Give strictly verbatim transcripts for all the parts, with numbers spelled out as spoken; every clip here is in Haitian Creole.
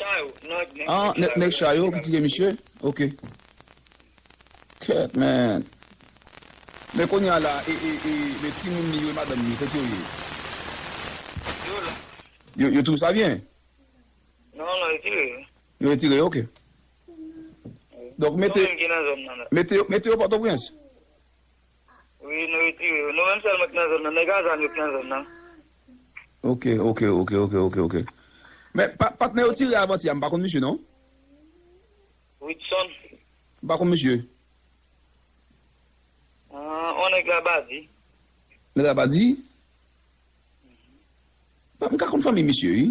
Ah, nèg, nèg, ah, nèg, nèg nèg Chayo ki tire misye? Ok. Kèt, man. Men kounye a la, e, e, e, men timoun li yo, e madanm li, kote yo ye? Yo la. Yo, yo twouve sa byen? Non, non, retire yo. Yo retire yo, ok. Donk, mete, nou menm ki nan zòn nan la. Mete yo, mete yo Pòtoprens? Wi, nou retire yo. Nou menm sèlman ki nan zòn nan. Nèg a zam yo ki nan zòn nan. Ok, ok, ok, ok, ok, ok. Men, pa, patnè yo tire avanti a, m pa konn misye, non? Wilson. M pa konn misye. Ah, on nèg Labadi. Nèg Labadi? M ka konn fanmi misye, wi.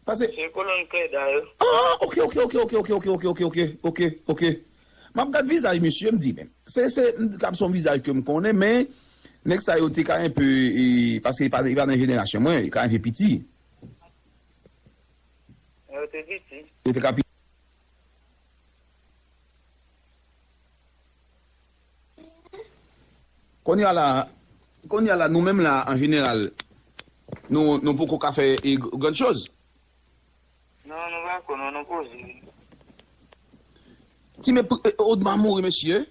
Pase. Se kolonn Kleda yo. Ah, ok, ok, ok, ok, ok, ok, ok, ok, ok, ok, ok, ok. M ap gad vizaj misye, m di, men, se, se, m, kab se yon vizaj ke m konnen, men, nèg sa yo te ka enpe, e, paske e pa, e pa nan jenerasyon mwen, e ka enpe piti. Yo te piti. Yo te ka piti. Kounye a la, kounye a la, nou menm la, an jeneral, nou, nou poko ka fè, e, gr-, grann choz. Non, nou pa ko, non, nou poze. Ti men, e, Odma mouri, mesye.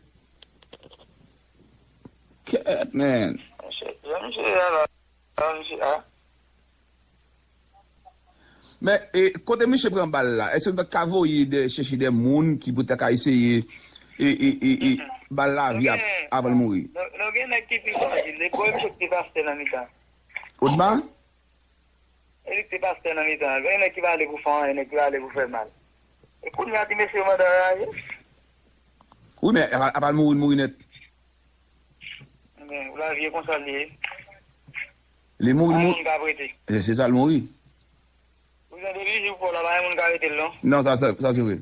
Kèt, man. Mesye, mesye, a la. Ah, misye, ah. Men, e, kote misye pran bal la, èske nou ta ka voye de, chèche de moun ki pou ta ka eseye, e, e, e, e, ba l lavi ap, avan l mouri? Nou, nou gen nèg ki pi frajil. Depi misye ki te pastè nan mitan. Odma? E li ki te pastè nan mitan. Gen nèg ki pale pou fè anyen, nèg ki pale pou fè mal. E kounye a ti mesye yo mande anraje. Wi, men apa, apa l mouri, l mouri nèt. Men, lavi e konsa l ye. Li mouri, pa moun k ap rete. Se, se sa l mouri. Ou jan depi jou fò la, pa gen moun k ap rete l non. Non, sa, sa, sa se vre.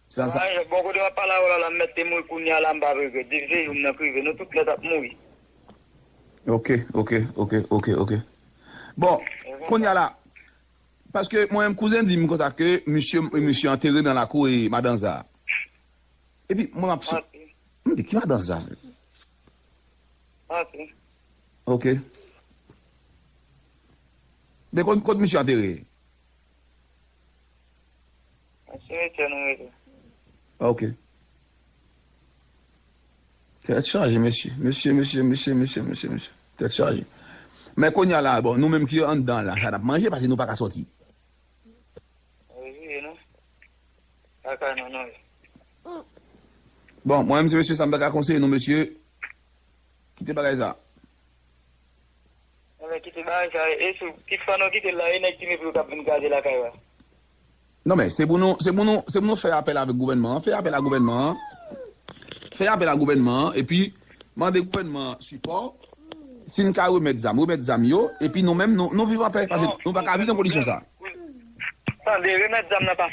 Sa, sa. Bon, kote m ap pale avè w la, la, m mèt te mouri kounye a la, m p ap regrèt. Depi se jou m nan k rive, nou tout nèt ap mouri. Ok, ok, ok, ok, ok. Bon, kounye a la, paske mwen menm kouzen di m konsa ke misye, misye antere nan lakou e madanza. Epi mwen ap sou. M di, ki madanza? Ok. Men kot, kot misye antere? Nan simetyè nou rete. Ok. Tèt chaje, mesye. Mesye, mesye, mesye, mesye, mesye, mesye. Tèt chaje. Men kounye a la, bon, nou menm ki anndan la, sa n ap manje, paske nou pa ka sòti. Wi, wi, non. Pa ka non, non. Bon, mwen menm, se mesye sa m ta ka konseye nou, mesye. Kite bagay sa. Enben, kite bagay sa. E sou, kit fwa nou kite l la, e nèg ki mepri yo k ap vin kraze lakay la. Non, men, se pou nou, se pou nou, se pou nou fè apèl avèk gouvènman an, fè apèl a gouvènman an, fè apèl a gouvènman an, epi mande gouvènman an sipò, si n ka remèt zam, remèt zam yo, epi nou menm, nou, nou viv anpè, paske nou pa ka viv nan kondisyon sa. Tande, remèt zam nan pa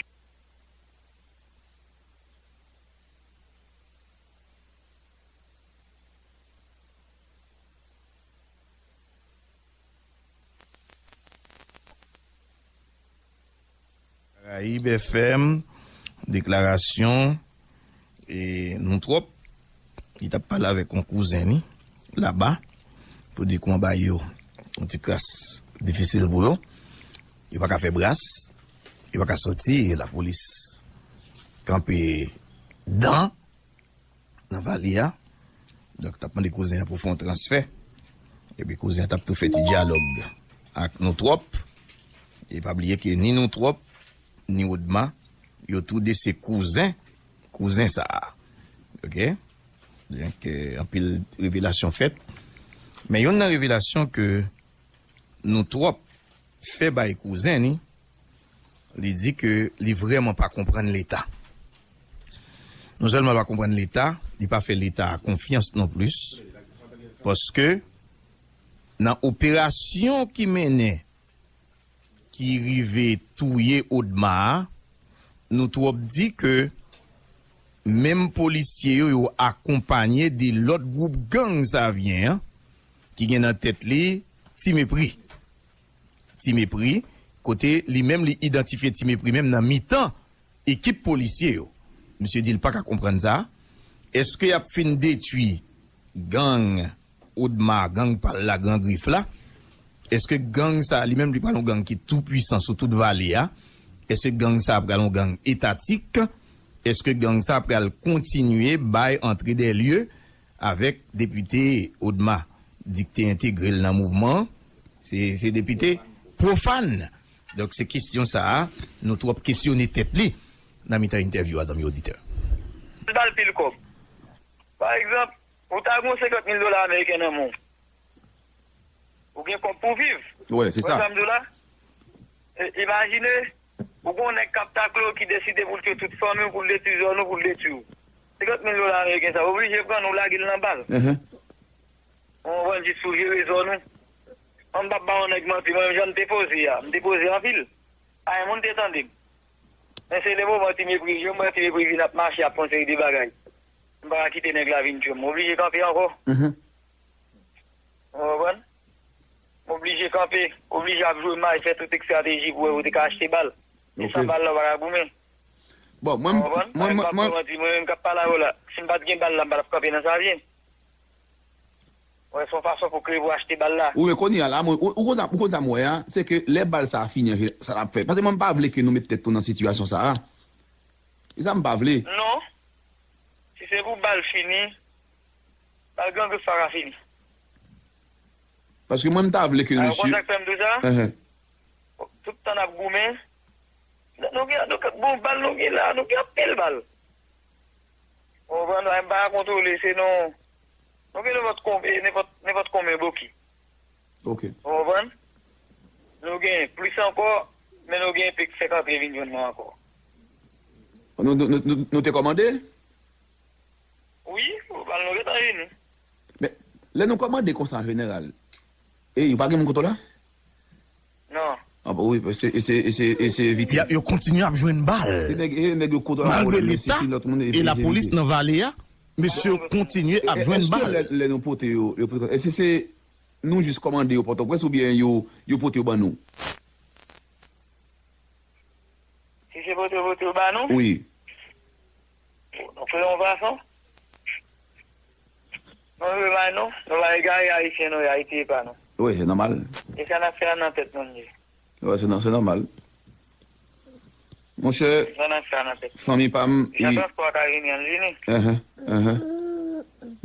Karayib F M, deklarasyon, e, nou twòp, li t ap pale avèk yon kouzen li, laba, pou di kòman bagay yo, yon ti kras difisil pou yo. Yo pa ka fè bras, yo pa ka sòti, lapolis kanpe dan nan vali a. Donk, t ap mande kouzen an pou fè yon transfè. Epi kouzen an t ap tou fè ti dyalòg ak nou twòp. E pa bliye ke ni nou twòp, ni Odma, yo tou de se kouzen, kouzen sa a. Ok? Donk, eh, anpil revelasyon fèt. Men youn nan revelasyon ke nou twòp fè bay kouzen ni, li di ke li vrèman pa konprann Leta. Non sèlman li pa konprann Leta, li pa fè Leta a konfyans non plis, paske nan operasyon ki mennen, ki rive touye Odma a, nou twòp di ke menm polisye yo, yo akonpanye de lòt gwoup gang Savyen an, ki gen nan tèt li Ti Mepri. Ti Mepri, kote li menm li idantifye Ti Mepri menm nan mitan ekip polisye yo. Misye di l pa ka konprann sa. Èske y ap fin detwi gang Odma, gang pa l la, Gran Grif la? Èske gang sa a li menm li pral yon gang ki tou pwisan sou tout vale a? Èske gang sa a pral yon gang etatik? Èske gang sa a pral kontinye bay antre dè lye avèk depite Odma Dik te entegre l nan mouvman an? Se, se depite pwofàn. Donk, se kesyon sa a, nou twòp kesyone tèt li nan mitan entèvyou a, zanmi oditè. L ba l pil kòb. Pa egzanp, ou ta gen yon senkant mil dola ameriken nan men w. Ou gen kòb pou w viv. Wè, se sa. Ou wè sa m di w la? E, imajine, ou gen yon nèg k ap takle w ki deside pou l tchwe tout fanmi w, pou l detwi zòn ou, pou l detwi w. Senkant mil dola ameriken sa, ou oblije pran l, ou lage l nan bal. Mhm. Ou konprann, jis pou jere zòn ou. Mwen m p ap ba yon nèg manti, mwen menm jan m te poze a, m te poze anpil. Pa gen moun te tande m. Men se le moman Ti Mepri jwenn mwen, Ti Mepri vin ap mache, ap fè yon seri de bagay. M pa ka kite nèg la vin tchwe m. M oblije kanpe ankò. Mhm. Ou konprann? M oblije kanpe, oblije ap jwe may, fè tout estrateji pou wè ou te ka achte bal. E Ok. san bal la, ou pa ka goumen. Bon, mwen, Ou konprann? mwen, Mwen mwen, pa mwen, pran manti, mwen menm k ap pale avè w la. Si m pa t gen bal la, m pa t ap kanpe nan Savyen. Wè, se yon fason pou kreye pou achte bal la. Ou men kounye a la, mwen, ou, ou konn sa, ou konn sa m wè a, se ke lè bal sa a fini, an jeneral, sa l ap fè. Paske mwen m pa vle ke nou met tèt nou nan sitiyasyon sa a. E sa m pa vle. Non. Si se pou bal fini, bal Gran Grif pa ka fini. Paske mwen m ta vle ke Alò, misye konn sa k fè m di w sa? Enhen. Tout tan n ap goumen, nou gen, nou gen, bon, bal nou gen la, nou gen anpil bal. Ou konprann? M pa ka kontwole, se nou, nou gen nenpòt konbyen, nenpòt, nenpòt konbyen boki. Ok. Ou konprann? Nou gen plis ankò, men nou gen epè k fèk antre vin jwenn nou ankò. Nou, nou, nou, nou, nou te kòmande? Wi, bal nou gentan vini. Men, lè nou kòmande konsa an jeneral, e, yo pa gen moun kote w la? Non. Ah, bon, wi, se, e se, e se, e se evite. Y a, yo kontinye ap jwenn bal. E nèg, e nèg yo kote w la, Malgre yo Leta sesi lòt moun, e e se lapolis evite. Nan vale a, mesye yo kontinye ap E, jwenn èske bal. Lè, lè nou pote yo, yo pote, èske se nou jis kòmande yo Pòtoprens oubyen yo, yo pote yo ban nou? Si se pote, pote yo ba nou? Wi. Nou fè yon fason. Nou rive bay nou, nou pa egare Ayisyen nou, Ayiti e pa nou. Wi, se nòmal. E sa n ap fè a nan tèt nou li ye. Wi, se nò-, se nòmal. Monchè, Sa n ap fè a nan tèt nou. Fanmi pa m, Jan e transpò a ka vini, ann vini. Enhen, enhen.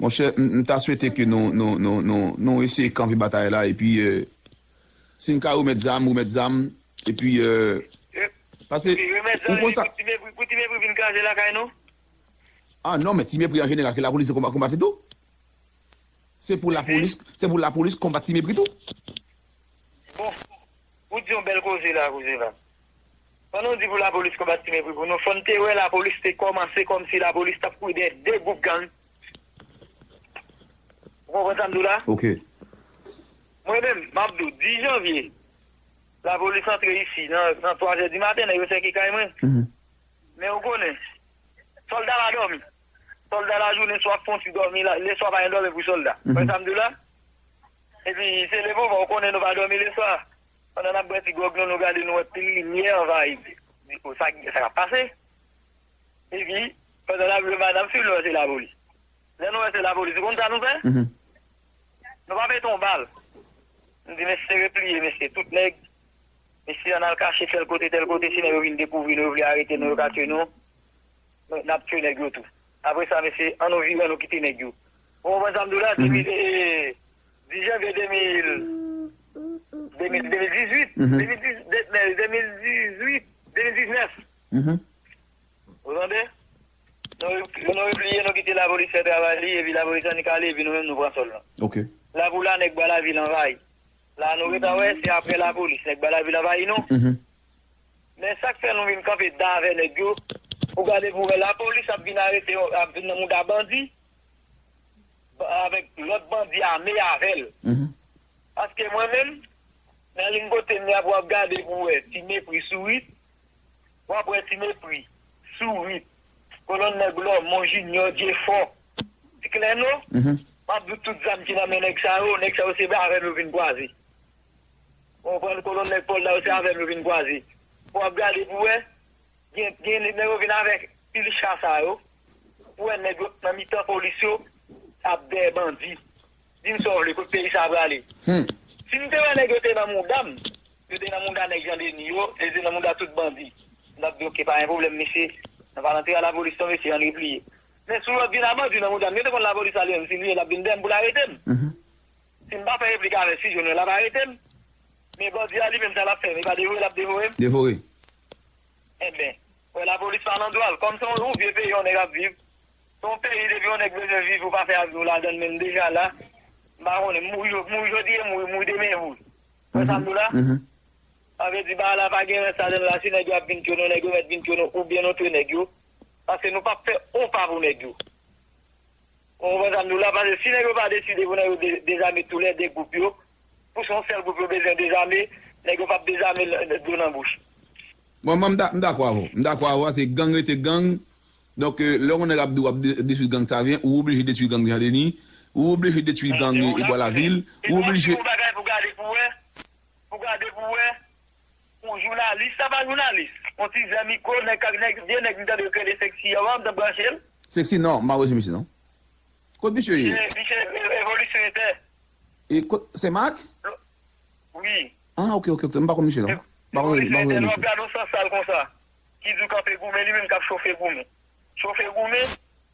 Monchè, m, m ta swete ke nou, nou, nou, nou, nou eseye kanpe batay la, epi, euh, si n ka remèt zam, remèt zam, epi, euh, paske, Epi remèt ou konn zam sa. Pou Ti Mepri, pou Ti Mepri vin kraze lakay nou? Ah non, men Ti Mepri an jeneral, ke lapolis te konba-, konbat li tou. Se pou lapolis, se pou lapolis konbat Ti Mepri tou. Bon, ou di yon bèl koze la, koze la. Pandan w di pou lapolis konbat Ti Mepri pou nou, fò n te wè lapolis te kòmanse kòmsi lapolis t ap kouri dèyè de gwoup gang. Ou konprann sa m di w la? Ok. Mwen menm, m ap di w, dis janvye, lapolis antre isi nan, nan twa zè di maten, nèg yo sèke kay mwen. Mhm. Men ou konnen, sòlda pa dòmi. Sòlda lajounen swa ap fè yon ti dòmi, la, leswa pa gen dòmi pou sòlda. Mhm. Ou konn sa m di w la? Epi se le moman, ou konnen nou pa dòmi leswa. Pandan n ap bwè ti gwòg nou, nou gade, nou wè pil limyè anvayi. Di, "O, sa, sa k ap pase?" Epi, pandan n ap jwe, n ap swiv, nou wè se lapolis. Lè nou wè se lapolis, ou konn sa nou fè? Mhm. Nou pa mete yon bal. Nou di, "Mesye, repliye, mesye, tout nèg. Mesye, ann al kache tèl kote, tèl kote, si nèg yo vin dekouvri nou, yo vle arete nou, yo ka tchwe nou. N ap tchwe nèg yo tou." Apre sa, mesye, ann nou vire, ann nou kite nèg yo. Ou konprann sa m di w la? Mhm. Depi, e, e, dis janvye de mil, de mil, de mil dizuit, Mhm. de mil dis, de, de, de mil dizuit, de mil diznèf. Mhm. Ou tande? Nou, nou repliye, nou kite lapolis fè travay li, epi lapolis annik ale, epi nou menm nou pran sòl nou. Ok. La pou la, nèg Bwa Lavil anvayi. La nou gentan wè, se apre lapolis, nèg Bwa Lavil anvayi nou. Mhm. Men sa k fè nou vin kanpe da avè nèg yo, ou gade pou wè lapolis ap vin arete, ap vin nan mouda bandi, ba-, avèk lòt bandi ame avè l. Mhm. Paske mwen menm, nan liy kote m ye a, pou w ap gade pou w wè Ti Mepri sou rit, w ap wè Ti Mepri sou rit, kolonn nèg Lòmon, Jinyò, Jefò. Ti Klèno, Mhm. m ap di w tout zam ki nan men nèg sa yo, nèg sa yo se avè m yo vin kwaze. Ou konprann, kolonn nèg Pòl la yo se avè m yo vin kwaze. Pou w ap gade pou w wè, gen, gen nèg yo vin avèk pil cha sa yo. Pou w wè nèg yo nan mitan polis yo ap dèyè bandi. Di m sa w vle, kot peyi sa a prale? Hmm. Si m te wè nèg yo te nan mouda m, yo te nan mouda nèg Jan Deni yo, yo te nan mouda tout bandi, m t ap di, "Oke, pa gen pwoblèm, mesye. N ap al antre a lapolis non, mesye, ann repliye." Men si w ap vin a bandi nan mouda m, yo te konn lapolis la li menm, si li ye, l ap vin dèyè m pou l arete m. Si m pa fè replik avè l, si Jovenel ap arete m. Men bandi a li menm, sa l ap fè m, e pa devore l ap devore m. Devore. Enben, wè lapolis pa nan dwa l. Kòm se yon vye peyi yon nèg ap viv, se yon peyi depi yon nèg bezwen viv, ou pa fè avi w ladan l, men m deja la. M pa konnen, m mouri, mouri jodi e mouri, mouri demen vre. Wè sa m di w la? Sa vle di bagay la pa gen rès ladan l la, si nèg yo ap vin tchonnen, nèg yo mèt vin tchonnen oubyen nou tchonnen nèg yo. Paske nou p ap fè on pa pou nèg yo. Ou konprann sa m di w la? Paske si nèg yo pa deside pou nèg yo de- dezame toulède gwoup yo, pou se yon sèl gwoup yo bezwen dezame, nèg yo p ap dezame l- dlo nan bouch. Bon, mwen, m da- m dakò avè w. M dakò avè w, se gang rete gang. Donk, euh, lè yon nèg ap di w ap de- detwi gang Savyen, ou oblije detwi gang Jan Deni, ou oblije detwi gang Ebwa Lavil, ou oblije. Yon bagay pou gade pou wè, pou gade pou wè, yon jounalis, sa pa jounalis, yon ti zè mikwo, nèg, nèg, vye nèg m tande yo kreye Sexy an, w ap branche l. Sexy, non, m pa branche misye, non. Kot misye ye? Misye, misye, e- evolisyon entè. E kot, Senmak? Wi. Ah, ok, ok, ok. M pa konn misye, non. M pa konn, m pa konn misye. Lè w ap gade yon sansal konsa, ki di w kanpe goumen, li menm k ap chofe goumen. Chofe goumen,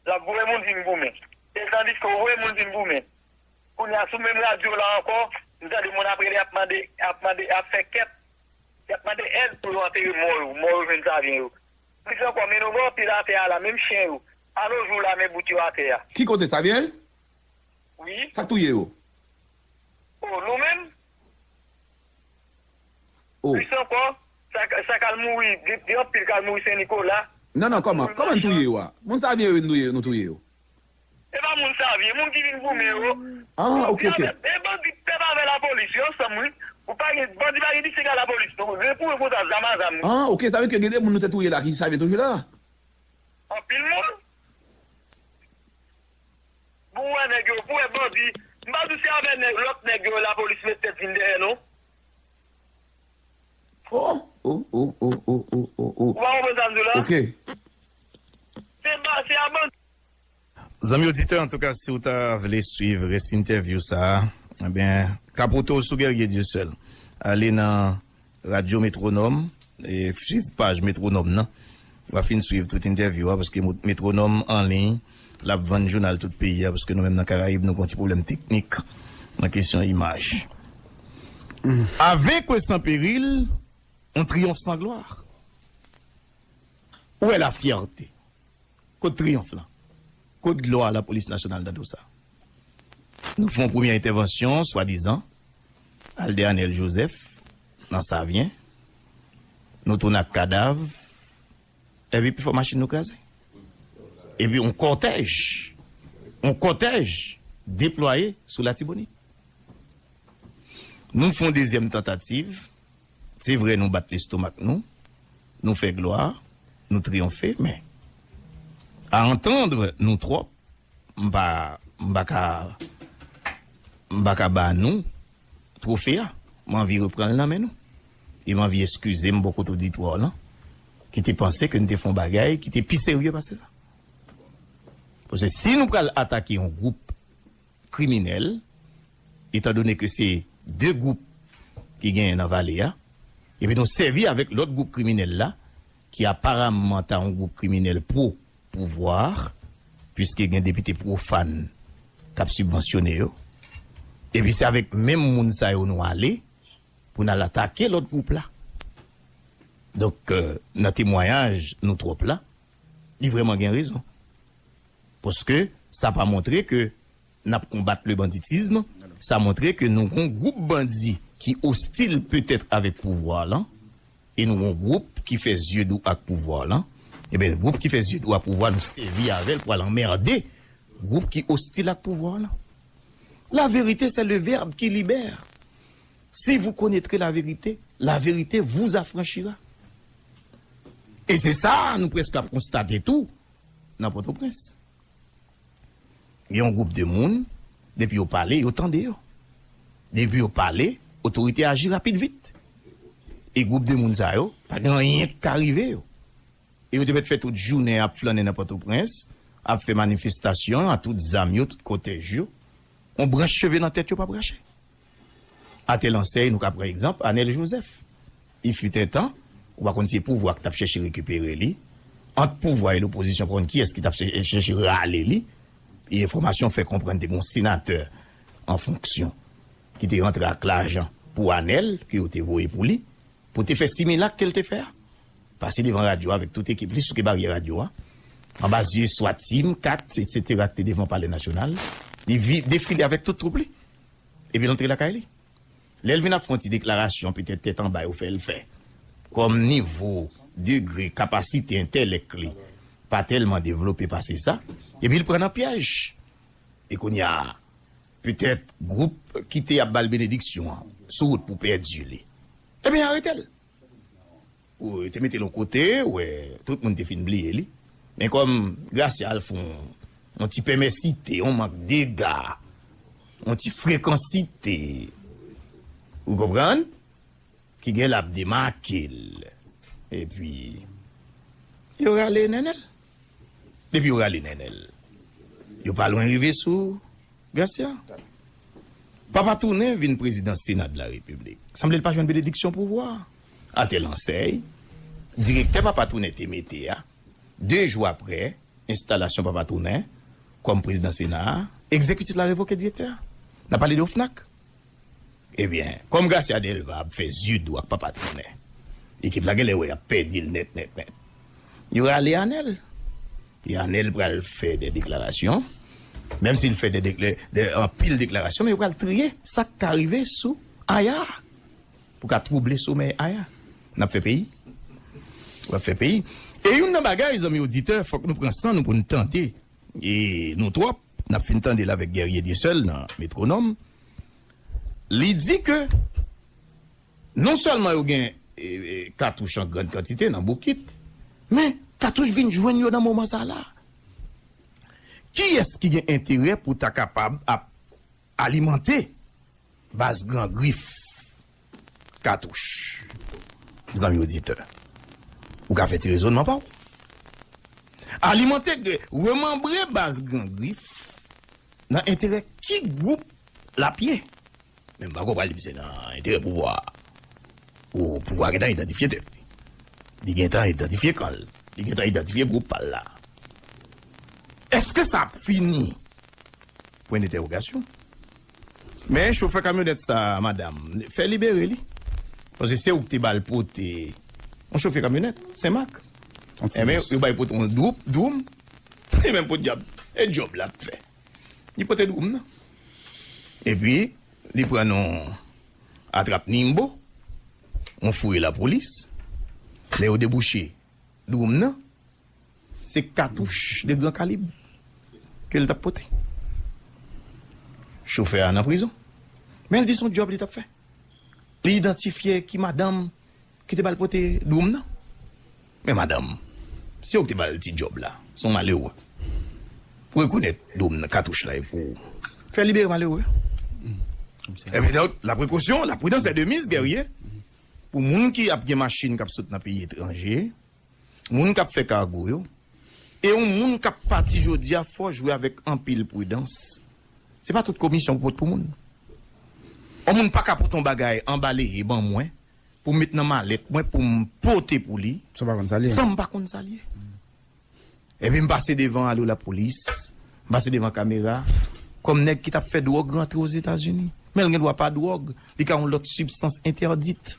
l ap voye moun vin goumen. E tandiske w voye moun vin goumen. Kounye a, sou menm radyo la ankò, m tande moun ap rele, ap mande, ap mande, ap fè kèt, y ap mande èd pou yo antere mò yo, mò yo jwenn Savyen yo. Plis ankò, men nou gen anpil atè a la, menm chen yo. A nos jours la, men bout yo atè a. Ki kote, Savyen? Wi. Sa k touye yo? O, nou menm? O. Plis ankò, sa, sa k al mouri, gen, gen anpil k al mouri Sen Nikola. Non, non, kòman? Kòman n touye yo a? Moun Savyen yo, nou touye yo, nou touye yo. E pa moun Savyen, moun ki vin goumen yo. Ah, ok, ok. E bandi pèp avè lapolis, yo ansanm, wi. Ou pa gen, bandi pa gen diseng a lapolis, non. Gen pou yo konsa, zam a zam, wi. Ah, ok, sa vle di ke gen de moun nou te touye la ki Savyen toujou la? Anpil moun. Pou wè nèg yo, pou wè bandi. M pa di se avè nèg, lòt nèg yo, lapolis met tèt vin dèyè, non. Oh, oh, oh, oh, oh, oh, oh, oh. Ou pa konprann sa m di w la? Ok. Se ba, se a bandi. Zanmi oditè, antouka, si w ta vle swiv rès entèvyou sa a, ebyen, kapote w sou Guerrier Dieuseul. Ale nan Radyo Metwonòm, e swiv paj Metwonòm nan. W a fin swiv tout entèvyou a, paske mo- Metwonòm an liy, l ap vann jounal tout peyi a, paske nou menm nan Karayib, nou gen yon ti pwoblèm teknik nan kesyon imaj. Avec ou sans péril, on triomphe sans gloire. Où est la fierté? Kot triyonf lan? Kot glwa lapolis nasyonal nan do sa? Nou fè yon premyè entèvansyon, swadizan, al dèyè Anèl Jozèf, nan Savyen. Nou tounen ak kadav, epi pi fò machin nou kraze. Epi yon kòtèj, yon kòtèj deplwaye sou Latibonit. Nou fè yon dezyèm tantativ, se vre nou bat lestomak nou, nou fè glwa, nou triyonfe, men a antandre nou twòp, m pa, m pa ka, m pa ka ba nou twofe a. M anvi reprann l nan men nou. E m anvi eskize m bò kote oditwa w lan, ki te panse ke n te fè yon bagay ki te pi serye pase sa. Paske si nou pral atake yon gwoup kriminèl, etandone ke se de gwoup ki genyen nan vale a, epi nou sèvi avèk lòt gwoup kriminèl la, ki aparamman ta yon gwoup kriminèl pwo pouvwa, piske gen depite pwofàn k ap sibvansyone yo, epi se avèk menm moun sa yo nou ale pou n al atake lòt gwoup la. Donk, euh, nan temwayaj nou twòp la, li vrèman gen rezon. Paske sa pa montre ke n ap konbat le banditisme, sa montre ke nou gon gwoup bandi ki ostil petèt avèk pouvwa lan, e nou gon gwoup ki fè zye dou ak pouvwa lan. Ebyen, gwoup ki fè zye dou ak pouvwa, nou sèvi avè l pou al anmède gwoup ki ostil ak pouvwa lan. La vérité, c'est le verbe qui libère. Si vous connaîtrez la vérité, la vérité vous affranchira. E se sa nou prèske ap konstate tou nan Pòtoprens. Gen yon gwoup de moun, depi yo pale, yo tande yo. Depi yo pale, otorite aji rapid vit. E gwoup de moun sa yo, pa gen anyen k ka rive yo. E yo te mèt fè tout jounen ap flannen nan Pòtoprens, ap fè manifestasyon a tout zam yo, tout kòtèj yo. Yon branch cheve nan tèt yo p ap rache. Atè Lansèy, nou ka pran egzanp, Anèl Jozèf. Il fut un temps, ou pa konn si se pouvwa ki t ap chèche rekipere li, ant pouvwa e lopozisyon, pa konn kiyès ki t ap chè- chèche rale li. E enfòmasyon fè konprann te gen yon senatè an fonksyon ki te rantre ak lajan pou Anèl, ke yo te voye pou li, pou te fè similak ke l te fè a. Pase devan radyo avèk tout ekip li, souke baryè radyo a, anba zye swa tim, kat, etsetera, ki te devan Palè Nasyonal. Li vi- defile avèk tout twoup li. Epi l antre lakay li. Lè l vin ap fè yon ti deklarasyon, petèt tèt anba yo fè l fè. Kòm nivo, degre, kapasite entèlèk li pa tèlman devlope pase sa, epi l pran nan pyèj. E kounye a, petèt gwoup ki te ap ba l benediksyon an sou wout pou pèdi li. Ebyen, arete l. Ou te mete l yon kote, wè, tout moun te fin bliye li. Men kòm Gracia al fè yon, yon ti pèmèsite, yon mank dega, yon ti frekansite, ou konprann? Ki gen l ap demake l. Epi, yo rale Nènèl. Depi yo rale Nènèl, yo pa lwen rive sou Gracia. Papa Tounen vin prezidan Sena de la Repiblik. Sanble l pa jwenn benediksyon pouvwa. Atè Lansèy, direktè Papa Tounen te mete a, de jou apre enstalasyon Papa Tounen kòm prezidan Sena a, egzekitif la revoke direktè a. N ap pale de OFNAC. Ebyen, kòm Gracia Delva ap fè zye dou ak Papa Tounen, ekip la genlè wè y ap pèdi l nèt, nèt, nèt. Yo rale Anèl. E Anèl pral fè de deklarasyon. Menm si l fè de, de, de, anpil deklarasyon, men yo pral triye sa k ka rive sou Aya. Pou ka twouble somèy Aya. N ap fè peyi. W ap fè peyi. E youn nan bagay, zanmi oditè, fòk nou pran san nou pou n tande. E nou twòp, n ap fin tande l avèk Guerrier Dieuseul nan Metwonòm. Li di ke non sèlman yo gen, e, e, katouch an grann kantite nan boukit, men katouch vin jwenn yo nan moman sa la. Kiyès ki gen enterè pou ta kapab ap alimante baz Gran Grif katouch? Zanmi oditè, ou ka fè ti rezònman pa w. Alimante, remanbre baz Gran Grif nan enterè ki gwoup l ap ye? Men m pa konprann li se nan enterè pouvwa a. Ou pouvwa a gentan idantifye tèt li. Li gentan idantifye kan l. Li gentan idantifye gwoup pa l la. Èske sa ap fini? Pwen dentèwogasyon. Men chofè kamyonèt sa, madanm, fè libere li. Paske se ou ki te ba l pote yon chofè kamyonèt, Senmak. Yon ti Enben, bous. Yo ba l pote yon dwoup, dwoum. Li menm podyab. E djòb l ap fè. Li pote dwoum nan. Epi, li pran yon atrap nimbo, yon fouye lapolis. Lè yo debouche dwoum nan, se katouch de gran kalib ke l t ap pote. Chofè a nan prizon. Men l di se yon djòb li t ap fè. Li idantifye ki madanm ki te ba l pote dwoum nan. Men madanm, se ou ki te ba l ti djòb la, se yon malere. Rekonèt dwoum nan, katouch la e pou ou. Fè libere malere. Evident, la précaution, la prudence est de mise, Guerrier. Pou moun ki ap gen machin k ap sot nan peyi etranje, moun k ap fè kago yo, e yon moun k ap pati jodi a, fò jwe avèk anpil pridans. Se pa tout komisyon pou pot pou moun. Yon moun pa ka pote yon bagay anbaleye ban mwen, pou m met nan malèt mwen, pou m pote pou li, Sa w pa konn sa l ye. San m pa konn sa l ye. Epi m pase devan alo lapolis, m pase devan kamera, kòm nèg ki t ap fè dwòg rantre Ozetazini. Men l gen dwa pa dwòg, li ka yon lòt sibstans entèdit.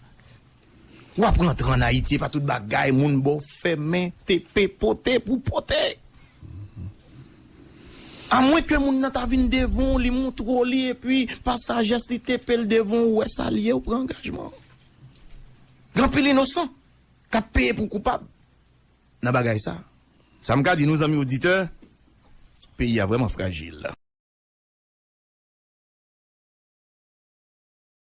W ap rantre ann Ayiti, e pa tout bagay moun ba w fè men, tepe, pote pou pote. Amwenke moun nan ta vin devan w, li montre w li, epi pa sajès li tepe l devan w, ou wè sa l ye, ou pran angajman. Gen anpil inosan k ap peye pou koupab nan bagay sa. Sa m ka di nou, zanmi oditè, peyi a vrèman frajil.